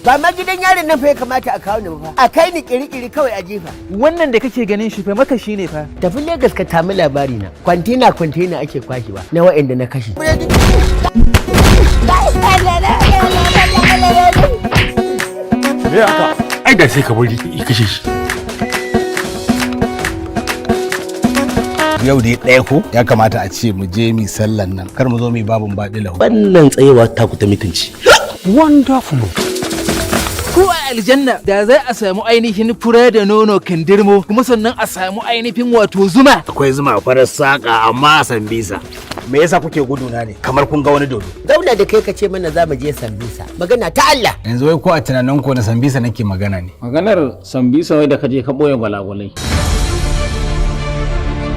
Ba ma gidan yarin nan fa ya kamata a kawo ni ba, a kai ni kirikiri kawai a jefa. Wannan da kake ganin shi fa makashi ne fa. Tafi Legas ka tami labari na. Kwantena kwantena ake kwashewa na waɗanda na kashe. Me haka? Ai da sai ka bari ya kashe shi. Yau dai ɗaya ko ya kamata a ce mu je mi sallan nan, kar mu zo mi babun baɗi lahu. Wannan tsayewa ta ku ta mutunci. Wonderful. Ko a aljanna da za a samu ainihin fura da nono kindirmo, kuma sannan a samu ainihin wato zuma. Akwai zuma farar saka, amma a Sambisa. Me yasa kuke guduna ne kamar kun ga wani dodo? Zauna da kai ka ce mana za mu je Sambisa. Magana ta Allah. Yanzu wai ko a tunanin ko na Sambisa nake magana ne? Maganar Sambisa wai da kaje ka boye gwalagwalai.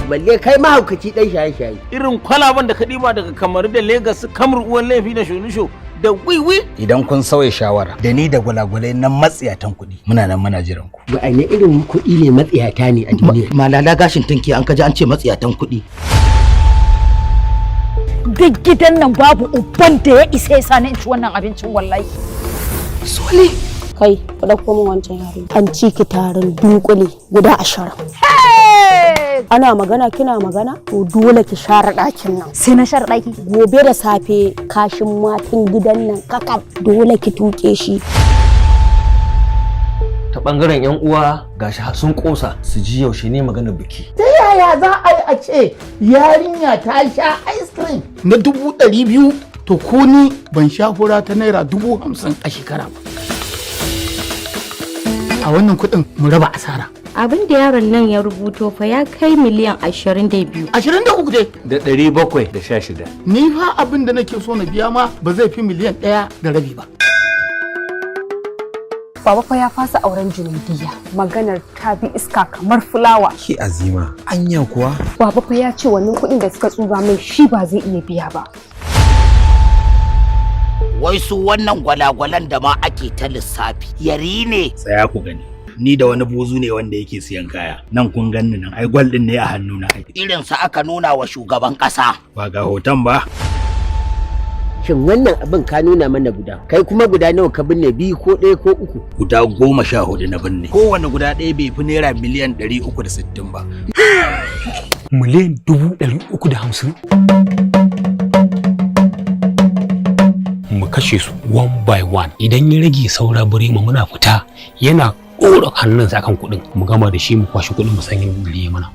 Balle kai mahaukaci dan shaye-shaye. Irin kwalaban da ka ɗiba daga Kamaru da Legas, kamar uwan laifi da shonisho da wiwi. Idan kun sauya shawara da ni da gwalagwalai na matsiyatan kuɗi, muna nan muna jiran ku. Wa'ane irin kuɗi ne matsiyata ne a duniya? Malala gashin tunki, an kaji an ce matsiyatan kuɗi. Duk gidan nan babu uban da ya isa ya sani in ci wannan abincin, wallahi. Sole. Kai, ku ɗauko min wancan yaro. An ci ki tarin dunkule guda 20. Ana magana kina magana, to dole ki share ɗakin nan. Sai na share ɗaki? Gobe da safe kashin matan gidan nan kakaf dole ki tuke shi. Ta bangaren yan uwa, gashi sun kosa su ji yaushe ne maganar biki. Ta yaya za a yi a ce yarinya ta sha ice cream na 200,000? To ko ni ban sha fura ta naira 50,000 a shekara ba. A wannan kuɗin mu raba asara. Abin da yaron nan ya rubuto fa ya kai miliyan 22. 23 dai. Da 716. Ni fa abin da nake so na biya ma ba zai fi miliyan 1.5 ba. Baba fa ya fasa auren Junaidiya. Maganar ta bi iska kamar fulawa. Ki Azima, anya kuwa? Baba fa ya ce wannan kuɗin da suka tsuga mai shi ba zai iya biya ba. Wai su wannan gwalagwalan da ma ake ta lissafi, yari ne? Tsaya ku gani. Ni da wani buzu ne wanda yake siyan kaya. Nan kun ganni nan, ai gwal din ne a hannuna ai. Irinsa aka nuna wa shugaban ƙasa. Ba ga hoton ba. Shin wannan abin ka nuna mana guda, kai kuma guda nawa ka binne? Biyu ko ɗaya ko uku? Guda 14 na binne. Kowane guda ɗaya bai fi naira miliyan 360 ba. Miliyan 350,000. Mu kashe su one by one. Idan ya rage saura Birema, muna fita yana ɗora hannunsa akan kuɗin, mu gama da shi, mu kwashe kuɗin, mu san yadda mana.